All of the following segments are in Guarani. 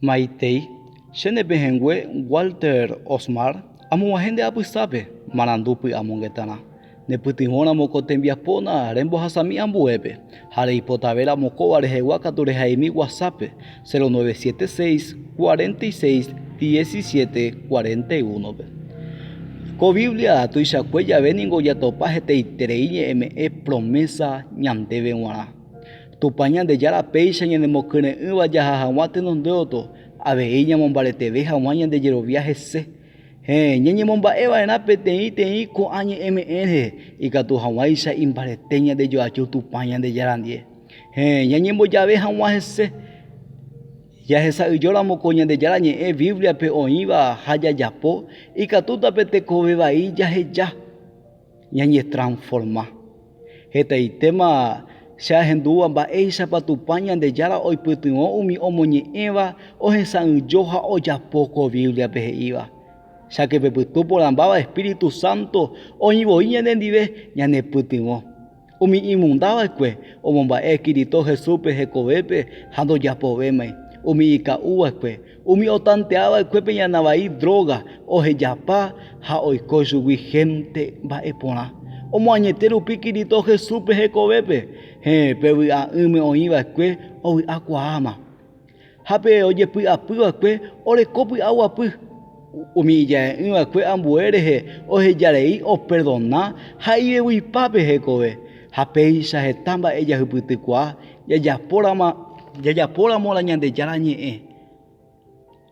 Maitei, che ne pehẽngue Walter Osmar amog̃uahẽ nde apysápe marandu py'amongetarã. Nepytyvõramo ko tembiapóna rembohasami ambuépe ha reipotavéramo kóva rehegua katu rehaimi WhatsApp-pe 0976 46 17 41-pe. Ko Biblia tuichakue jave ningo jatopa hetaiterei ñe'ẽme'ẽ promesa ñandéve g̃uarã. Tupã Ñandejára péicha ñanemokyre'ỹva jaha hag̃ua tenondeoto, avei ñamombareteve hag̃ua ñande jerovia hese. Héẽ, ñañemomba'e va'erã peteĩ teĩ ko'ã ñe'ẽme'ẽ rehe, ikatu hag̃uáicha imbarete ñande joaju Tupã Ñandejára ndie. Héẽ, ñañembojave hag̃ua hese. Jahesa'ỹijóramo ko Ñandejára Ñe'ẽ Bíbliape oĩva ha jajapo, ikatúta pe tekove vai jaheja. Ñañetransforma. Hetaitéma che ahendúva mba'éichapa Tupã Ñandejára oipytyvõ umi omoñe'ẽva ohesa'ỹijo ha ojapo ko Bíbliape he'íva. Cháke pe Pytu Porãmbáva Espíritu Santo oĩ voi ñanendive ñanepytyvõ. Umi imunda va'ekue omomba'e Kirito Jesúspe hekovépe ha ndojapovémai. Umi ika'u va'ekue, umi otantea va'ekue pe ñana vai dróga ohejapa ha oiko chugui hénte mba'e porã. Omoañete rupi Kirito Jesúspe hekovépe, héẽ, pe vy'a'ỹme oĩ va'ekue ovy'akuaáma. Ha pe ojepy'apy va'ekue oreko py'aguapy. Umi ija'e'ỹ va'ekue ambue rehe oheja rei operdona ha ivevuipápe hekove. Ha péicha heta mba'e jahypytykuaa jajapóramo la Ñandejára Ñe'ẽ.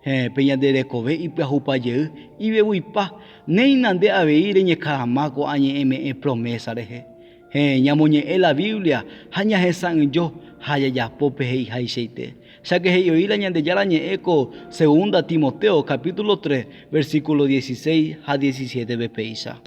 Héẽ, pe ñande rekove ipyahupa jey, ivevuipa. Néina nde avei reñekarama ko'ã ñe'ẽme'ẽ promésa rehe. Héẽ, ñamoñe'ẽ la Biblia ha ñahesa'ỹijo ha jajapo pe he'ihaichaite. Cháke he'i oĩ la Ñandejára Ñe'ẽ ko Segunda Timoteo capítulo 3, versículo 16 ha 17-pe péicha.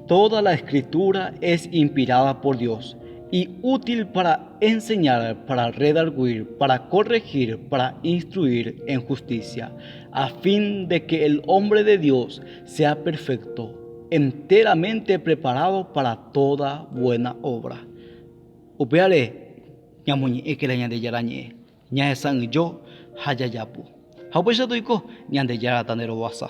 Toda la Escritura es inspirada por Dios y útil para enseñar, para redarguir, para corregir, para instruir en justicia, a fin de que el hombre de Dios sea perfecto, enteramente preparado para toda buena obra. Upévare ñamoñe'ẽke la Ñandejára Ñe'ẽ, ñahesa'ỹijo ha jajapo. Ha upéicha toiko Ñandejára tanderovasa.